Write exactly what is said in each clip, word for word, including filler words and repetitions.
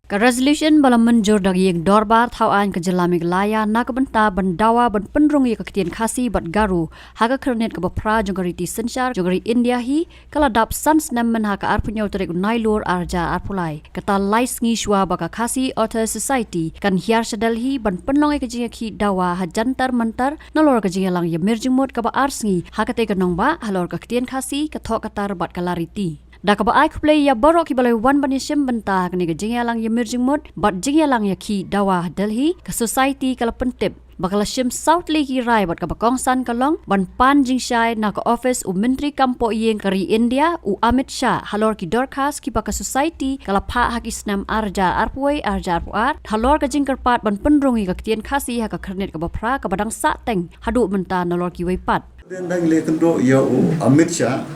Ka resolution ba la mynjur da ka ïing dorbar thaw aiñ ka jylla Meghalaya na ka bynta ban dawa ban pynrung ïa ka ktien Khasi bad Garo ha ka khyrnit kaba phra jong ka riti synshar jong ka ri India hi ka la dap san snem mynha ka arphew hynñiew tarik u Nailur arhajar arphew lai. Kata lai sngi shuwa ba ka Khasi Authors Society kan hiar sha Delhi ban pynlong ïa ka jingïakhih dawa ha Jantar Mantar nalor ka jingïalang ïamir jingmut kaba ar sngi ha katei ka nongbah halor ka ktien Khasi, ka thoh ka tar bad ka la riti. Da kaba ai khublei ïa baroh kiba la wan ban ïashim bynta ha kane ka jingïalang ïamir jingmut bad jingïalang ïakhih dawa ha Delhi, ka Society ka la pyntip ba ka la shim saw tylli ki rai bad kaba kongsan ka long ban pan jingshai na ka office u Myntri Kam Pohïing ka ri India u Amit Shah halor ki dorkhas kiba ka Society ka la phah ha ki snem arhajar arphew wei arhajar arphew ar halor ka jingkyrpad ban pynrung ïa ka ktien Khasi ha ka khyrnit kaba phra kaba dang sahteng haduh mynta nalor kiwei pat. Hadien ba ngi la ïakynduh ïa u Amit Shah,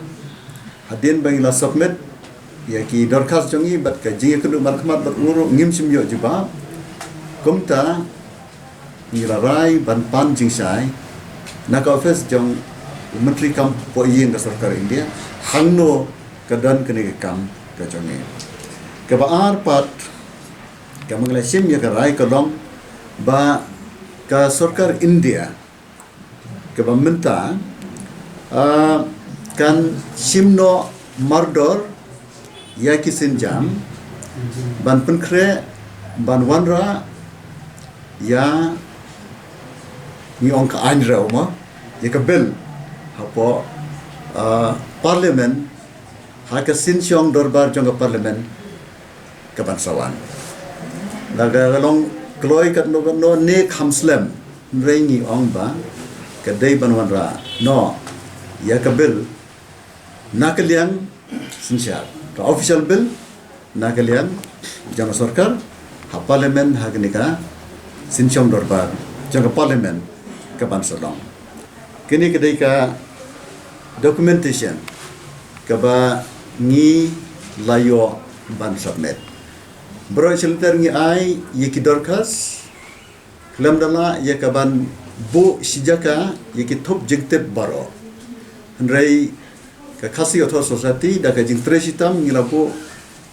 hadien ba ngi la submit ïa ki dorkhas jong ngi bad ka jingïakynduh markhmat bad u ruh ngim shym ïoh jubab. Kumta ngi la rai ban pan jingshai na ka office jong u Myntri Kam Pohïing ka Sorkar India hangno ka don kane ka kam ka jong ngi. Kaba ar pat kaba ngi la shim ïa ka rai ka long ba ka Sorkar India kaba mynta, ah, kan shim noh mardor ïa ki sienjam ban pynkhreh ban wanrah ïa, ngi ong ka aiñ rew mo, ïa ka bill hapoh, ah, Parliament, ha ka synshong dorbar jong ka Parliament ka ban sa wan. Da ka long kloi katno katno ne kham slem, hynrei ngi ong ba ka dei ban wanrah noh ïa ka bill na ka liang synshar, ka official bill na ka liang jong ka sorkar ha Parliament, ha kane ka synshong dorbar jong ka Parliament ka ban sa long. Kane ka dei ka documentation kaba ngi la ïoh ban submit. Baroh shi lynter ngi ai ïa ki dorkhas khlem da lah ïa ka ban buh shi jaka ïa ki thup jingtip baroh. Hynrei ka Khasi Author Society da ka jingtrei shitom ngi la buh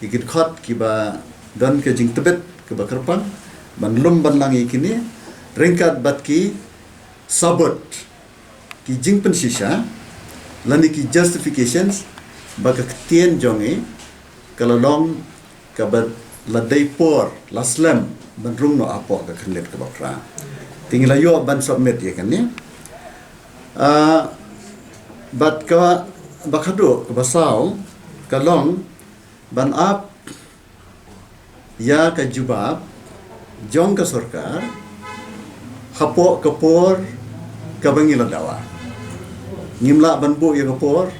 ïa ki dkhot kiba don ka jingtbit kaba kyrpang ban lum ban lang ïa kine ryngkat bad ki sabut, ki jingpynshisha lane ki justifications ba ka ktien jong ngi ka la long kaba la dei por la slem ban rung noh hapoh ka khyrnit kaba phra. Te ngi la ïoh ban submit ïa kane. Ah, bad kaba khadduh, kaba saw ka long ban ap ïa ka jubab jong ka sorkar hapoh ka por kaba ngi la dawa. Ngim lah ban buh ïa ka por,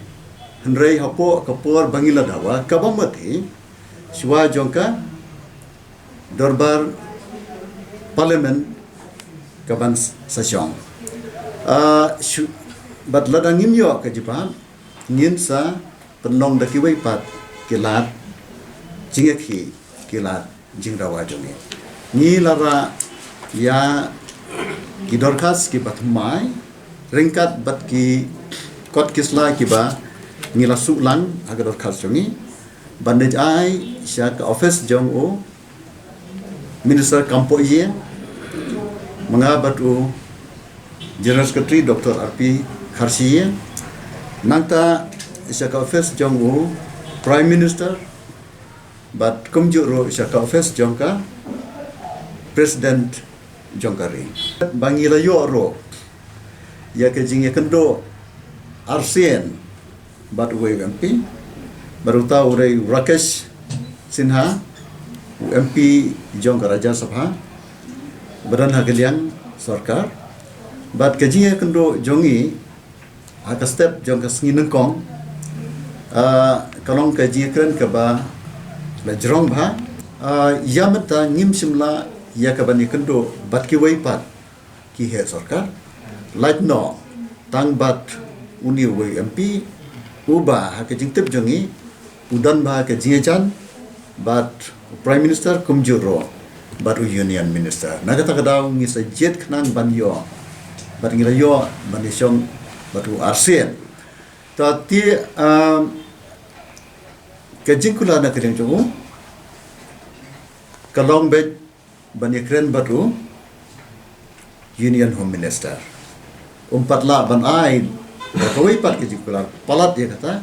hynrei hapoh ka por ba ngi la dawa kaba mut hi shuwa jong ka dorbar Parliament ka ban sa shong. Ah, shu-, bad lada ngim ïoh ka jubab, ngin sa pynlong da kiwei pat ki lad jingïakhih, ki lad jingdawa jong ngi. Ngi la rah ïa ki dorkhas kiba thymmai ryngkat bad ki kot ki sla kiba ngi la suh lang ha ka dorkhas jong ngi ban leit ai sha ka office jong u Minister Kam Pohïing, ma nga bad u General Secretary Doctor R P Kharshi ïing, nangta sha ka office jong u Prime Minister, bad kumjuh ruh sha ka office jong ka President jong ka ri. Ba ngi la ïoh ruh ïa ka jingïakynduh arsien bad uwei u M P, bad uta u dei u Rakesh Sinha, u M P jong ka Rajya Sabha ba don ha ka liang sorkar. Bad ka jingïakynduh jong ngi ha ka step jong ka sngi nyngkong, ah, ka long ka jingïakren kaba la jrong bha. Ah, ïa mynta ngim shym lah ïa ka ban ïakynduh bad kiwei pat ki heh sorkar. Lait noh tang bad une uwei u M P uba ha ka jingtip jong ngi u don bha ka jingïajan bad u Prime Minister kumjuh ruh bad u Union Minister. Na kata ka daw ngi sa jied khnang ban ïoh bad ngi la ïoh ban ïashong bad u arsien. Ta te, um, ka jingkular na ka liang jong u Ka long beit ban ïakren bad u Union Home Minister. Um pat lah ban ai da kawei pat ka jingkular palat ïa kata.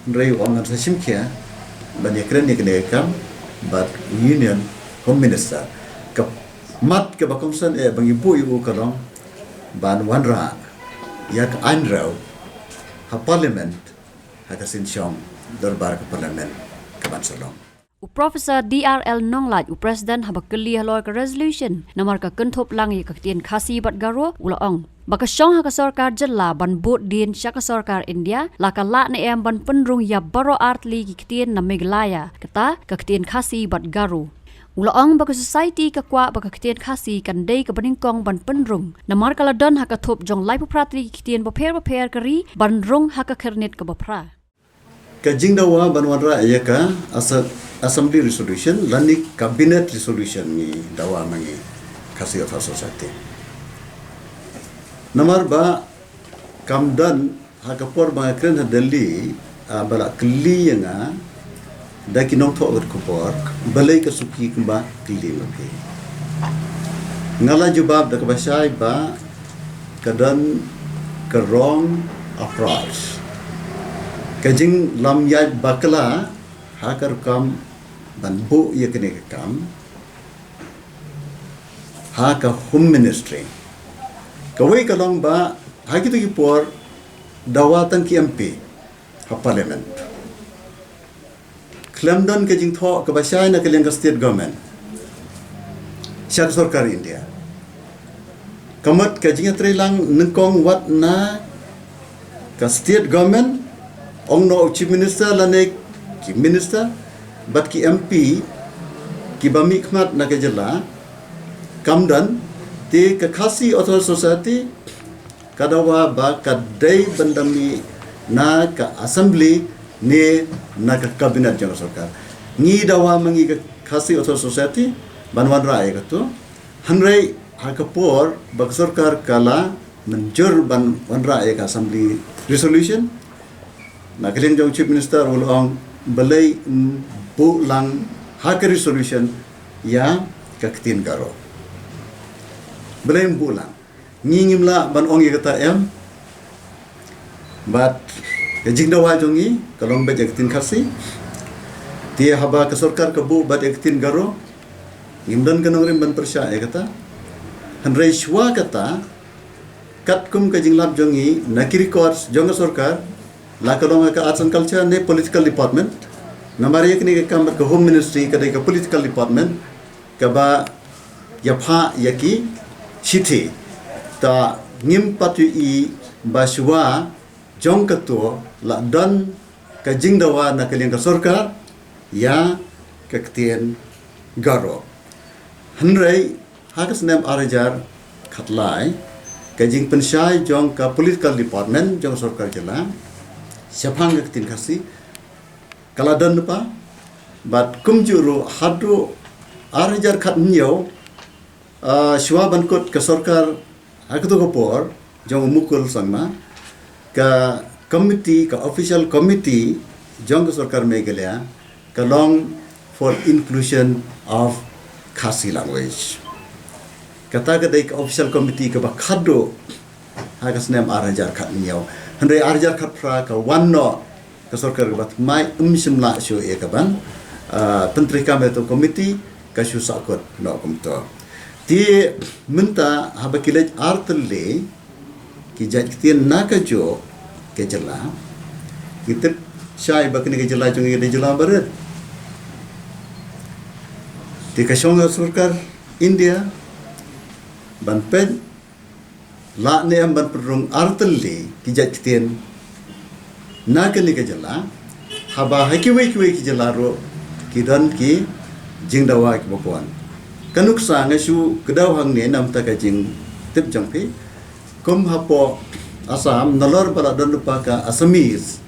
Hynrei u ong ngan sa shim khia ban ïakren ïa kane ka kam bad Union Home Minister. Ka mat kaba kongsan eh ba ngi buh ïa u ka long ban wanrah ïa ka aiñrew ha Parliament, ha ka synshong dorbar ka Parliament ka ban sa long. U Professor D R L Nonglait, u President haba kylli halor ka resolution namar ka kynthup lang ïa ka ktien Khasi bad Garo, u la ong ba ka shong ha ka sorkar jylla ban bud dien sha ka sorkar India, la ka lah ne em ban pynrung ïa baroh artylli ki ktien na Meghalaya, kata ka ktien Khasi bad Garo. U la ong ba ka society ka kwah ba ka ktien Khasi kan dei kaba nyngkong ban pynrung namar ka la don ha ka thup jong laiphew phra tylli ki ktien bapher bapher ka ri ban rung ha ka khyrnit kaba phra. Ka jingdawa ban wanrah ïa ka asa-, Assembly Resolution lane Cabinet Resolution ngi dawa ma ngi Khasi Authors' Society. Namar ba kam don ha ka por ba nga kren ha Delhi, ah, ba la kylli ïa nga da ki nongthoh khubor, balei ka suki kumba kylli ma phi. Nga la jubab da kaba shai ba ka don ka wrong approach. Ka jinglam ïaid bakla ha ka rukom ban buh ïa kane ka kam ha ka Home Ministry. Kawei ka long ba ha kito ki por dawa tang ki M P ha Parliament. Khlem don ka jingthoh kaba shai na ka liang ka state government sha ka sorkar India. Ka mut ka jingïatreilang nyngkong wat na ka state government, ong noh u chief minister lane ki minister bad ki M P kiba mihkhmat na ka jylla, kam don. Te ka Khasi Authors' Society ka dawa ba ka dei ban da mih na ka Assembly ne na ka Cabinet jong ka sorkar. Ngi dawa ma ngi ka Khasi Authors' Society ban wanrah ïa kato. Hynrei ha ka por ba ka sorkar ka la mynjur ban wanrah ïa ka Assembly Resolution, na ka liang jong Chief Minister u la ong balei ym buh lang ha ka resolution ïa ka ktien Garo. Balei ym buh lang. Ngi ngim lah ban ong ïa kata em. Bad ka jingdawa jong ngi ka long beit ïa ka ktien Khasi. Te haba ka sorkar ka buh bad ïa ka ktien Garo, ngim don ka nongrim ban pyrshah ïa kata. Hynrei shuwa kata, katkum ka jinglap jong ngi na ki records jong ka sorkar, la ka long ka Arts and Culture ne Political Department. Namar ïa kane ka kam bad ka Home Ministry ka dei ka Political Department kaba ïa phah ïa ki shithi. Ta ngim pat ïohi ba shuwa jong kato la don ka jingdawa na ka liang ka sorkar ïa ka ktien Garo. Hynrei ha ka snem ar hajar khatlai, ka jingpynshai jong ka Political Department jong ka sorkar jylla shaphang ka ktien Khasi ka la don lypa. Bad kumjuh ruh haduh ar hajar khathynñiew, ah, shuwa ban kut ka sorkar ha kato ka por jong u Mukul Sangma, ka committee, ka official committee jong ka sorkar Meghalaya ka long for inclusion of Khasi language. Kata ka dei ka official committee kaba khadduh ha ka snem ar hajar khathynñiew. Hynrei ar hajar khatphra ka wan noh ka sorkar kaba thymmai, ym shym lah shuh ïa ka ban, ah, pyntreikam ïa kato ka committee, ka shu sahkut noh kumto. Te mynta haba ki leit artylli ki jait ktien na kajuh ka jylla, ngi tip shai ba kane ka jylla jong ngi ka dei jylla barit. Te ka shong ka sorkar India ban peit lah ne em ban pynrung artylli ki jait ktien na kane ka jylla, haba ha kiwei kiwei ki jylla ruh ki don ki jingdawa kiba bun. Ka nuksa nga shu kdew hangne namar ka jingtip jong phi. Kum hapoh Assam, nalor ba la don lypa ka Assamese,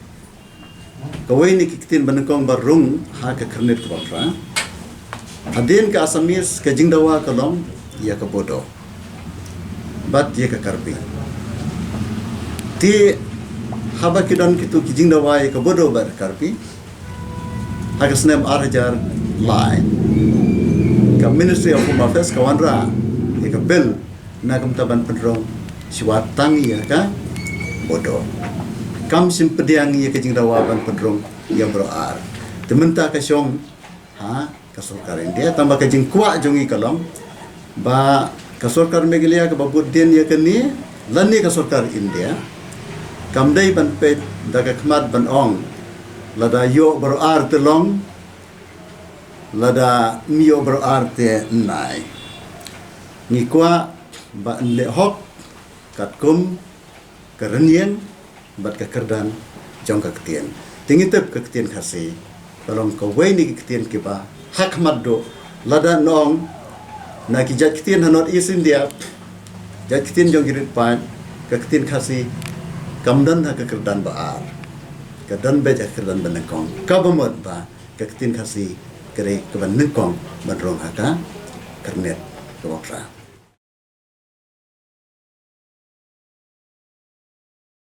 kawei na ki ktien banyngkong ba rung ha ka khyrnit kaba phra. Hadien ka Assamese ka jingdawa ka long ïa ka Bodo bad ïa ka Karbi. Te haba ki don kito ki jingdawa ïa ka Bodo bad ka Karbi ha ka snem ar hajar lai, Ka Ministry of Home Affairs ka wanrah ïa ka bill na ka bynta ban pynrung shuwa tang ïa ka Bodo. Kam shym pdiang ïa ka jingdawa ban pynrung ïa baroh ar. Te mynta ka shong ha ka sorkar India, tangba ka jingkwah jong ngi ka long ba ka sorkar Meghalaya kaba bud dien ïa kane lane ka sorkar India kam dei ban peit da ka khmat ban ong lada ïoh baroh ar te long, lada ym ïoh baroh ar te ym nai. Ngi kwah ba yn leh hok katkum ka rynïeng bad ka kyrdan jong ka ktien. Te ngi tip ka ktien Khasi ka long kawei na ki ktien kiba ha khmat duh, lada nong na ki jait ktien ha North East India, jait ktien jong ki rit paid, ka ktien Khasi kam don ha ka kyrdan ba ar, ka don beit ha ka kyrdan ba nyngkong. Kaba mut ba ka ktien Khasi ka dei kaba nyngkong ban rung ha ka kyrnet kaba phra.